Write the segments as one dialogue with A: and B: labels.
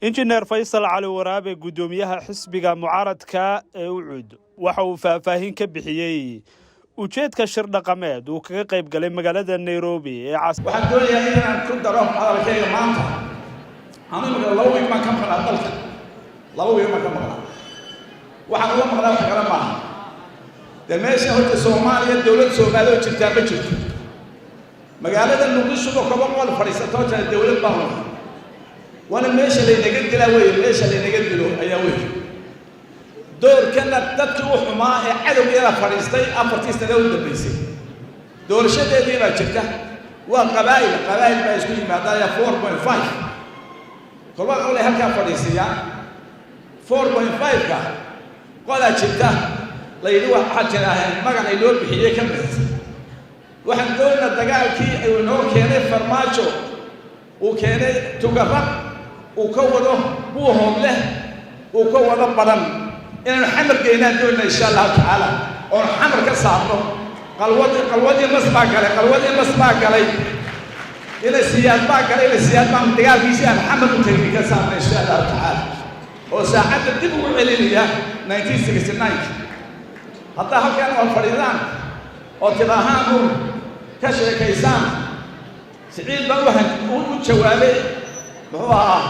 A: Injineer Faysal Cali Waraabe, guddoomiyaha xisbiga mucaaradka ee UCID, waxa uu faahfaahin ka bixiyey ujeedka shir dhaqameed uu kaga qayb galay magaalada Nairobi ee
B: Waxaan doonayaa inaan ku daro hadalkayga maanta. Anu imika 2 wiig baan ka maqnaa dalka, 2 wiig baan ka maqnaa. Waxaan uga maqnaa wax kale maaha. Dee meesha horta Soomaaliya, dowlad Soomaaliya oo jirtaa ma jirto. Magaalada Muqdisho kaba qol fadhiisatoo jira dowlad baan lahay, waana meesha laynaga dilaa wey, meesha laynaga dilo ayaa wey. Doorkana dadkii u xumaa ee cadowgeeda fadhiistay 4-tii sane u dambaysay, doorashadeedii baa jirta. Waa qabaa'il, qabaa'il baa isku yimaadaya, 4.5. Kolba qolay halkaa fadhiisiyaan 4.5-ka. Qolaa jirta la yidhi, waxaa jiraaheen magacay loo bixiyey ka mid. Waxaan doonaynaa dagaalkii uu inoo keenay Farmaajo, uu keenay Tugaraq, uu ka wado Buuhoodleh, uu ka wado Baran, inaynu Xamar geynaan doonayna, insha Allahu tacaala, oonu Xamar ka saarno. Qalwadii, qalwadii mas baa galay, qalwadii mas baa galay, ina Siyaad baa galay, ina Siyaad baan dagaalkiisii aan Xamar u tegin ka saarna, insha Allahu tacaala, oo saacadda dib ugu celinaya 1969. Haddaa halkan oo fadhiidaan oo tidaahaan uun ka sheekaysaan, Siciid baa waxaan u jawaabay, muxuu ahaa,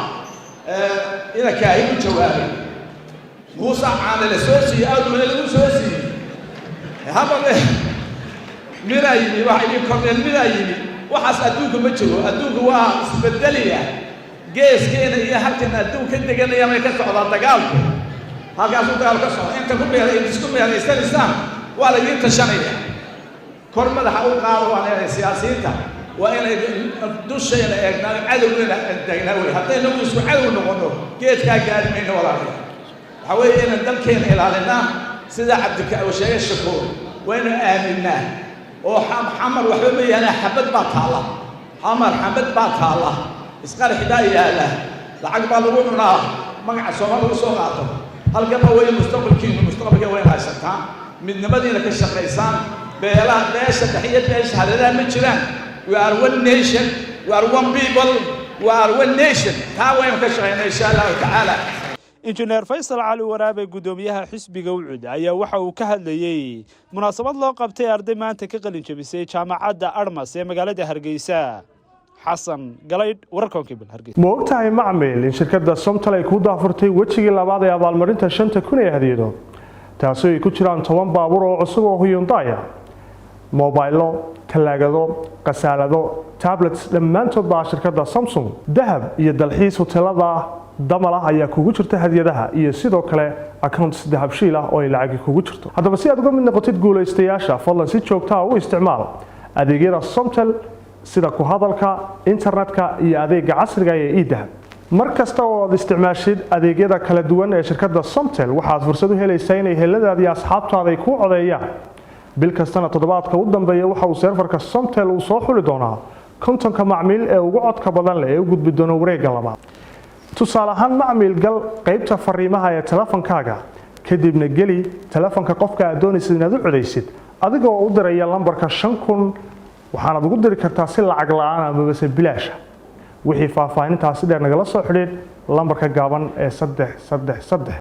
B: ina Kaahi u jawaabay, Muuse caane la soo siiyey, aaduna lagu soo siiyey, habale midaa yimi, waxa yidhi korneel midaa yimi. Waxaas adduunka ma jiro. Adduunka waa isbedelaya. Geeskeena iyo halkan adduun ka deganaya may ka socdaa dagaalku, halkaasuu dagaal ka socda. Inta ku meel isku meelaysanaysaan waa la idiin tashanaya. Kor madaxa u qaado. Waan leeyahay siyaasiyiinta, waa inay dushayna eegnaa, cadowgeyna eegnaa wey. Haddaynagu isku cadow noqono, geedkaa gaari mayno, walaalayaal. Waxaa weeye inaan dalkeena ilaalinaa, sida Cabdika uu sheegay Shakuur, waynu aaminaa oo Xamar waxba ma yaala. Xabad baa taalla Xamar, xabad baa taalla, isqarxi baa yaala, lacag baa lagu cunaa, magaca Soomaal lagu soo qaato. Halkana way mustaqbalkiinu, mustaqbalka way haysataan, midnimadiina ka shaqaysaan. Beelaha, beesha dhex iyo beesha hareeraha ma jiraan. We are one nation, we are one people, we are one nation. Taa waynu ka shaqaynaa, insha Allahu tacaala.
A: Injineer Faysal Cali Waraabe, guddoomiyaha xisbiga UCID, ayaa waxa uu ka hadlayey munaasabad loo qabtay arday maanta ka qalin jebisay jaamacadda Admas ee magaalada Hargeysa. Xasan Galaydh, wararka Cable, Hargeysa.
C: Ma ogtahay, macmil, in shirkadda Somtel ay ku daafurtay wejigii labaad ee abaalmarinta 5000 ee hadiyado, taasoo ay ku jiraan 10 baabuur oo cusub oo Hyundai, mobaylo, talaagado, qasaalado, tablets, dhammaantood baa shirkadda Samsung, dahab iyo dalxiis hoteelada Damal ah ayaa kugu jirta hadiyadaha, iyo sidoo kale accounts Dahabshiil ah oo ay lacagi kugu jirto? Haddaba, si aad uga mid noqotid guulaystayaasha, fadlan si joogtaa u isticmaal adeegyada Somtel, sida ku hadalka, internetka iyo adeega casriga ee eDahab. Mar kasta oo aad isticmaashid adeegyada kala duwan ee shirkadda Somtel, waxaad fursad u helaysaa inay heladaada iyo asxaabtaada ay kuu codeeyaan. Bil kastana toddobaadka u dambeeya waxa uu server-ka Somtel uu soo xuli doonaa 50-ka macmiil ee ugu codka badan leh ee u gudbi doona wareegga labaad. Tusaale ahaan, macmiil, gal qaybta fariimaha ee telefonkaaga, kadibna geli telefonka qofka aad doonaysid inaad u codaysid, adigoo u diraya lambarka 5000. Waxaanaad ugu diri kartaa si lacag la-aan amabase bilaasha. Wixii faahfaahintaasi dheer, nagala soo xidhiidh lambarka gaaban ee 333.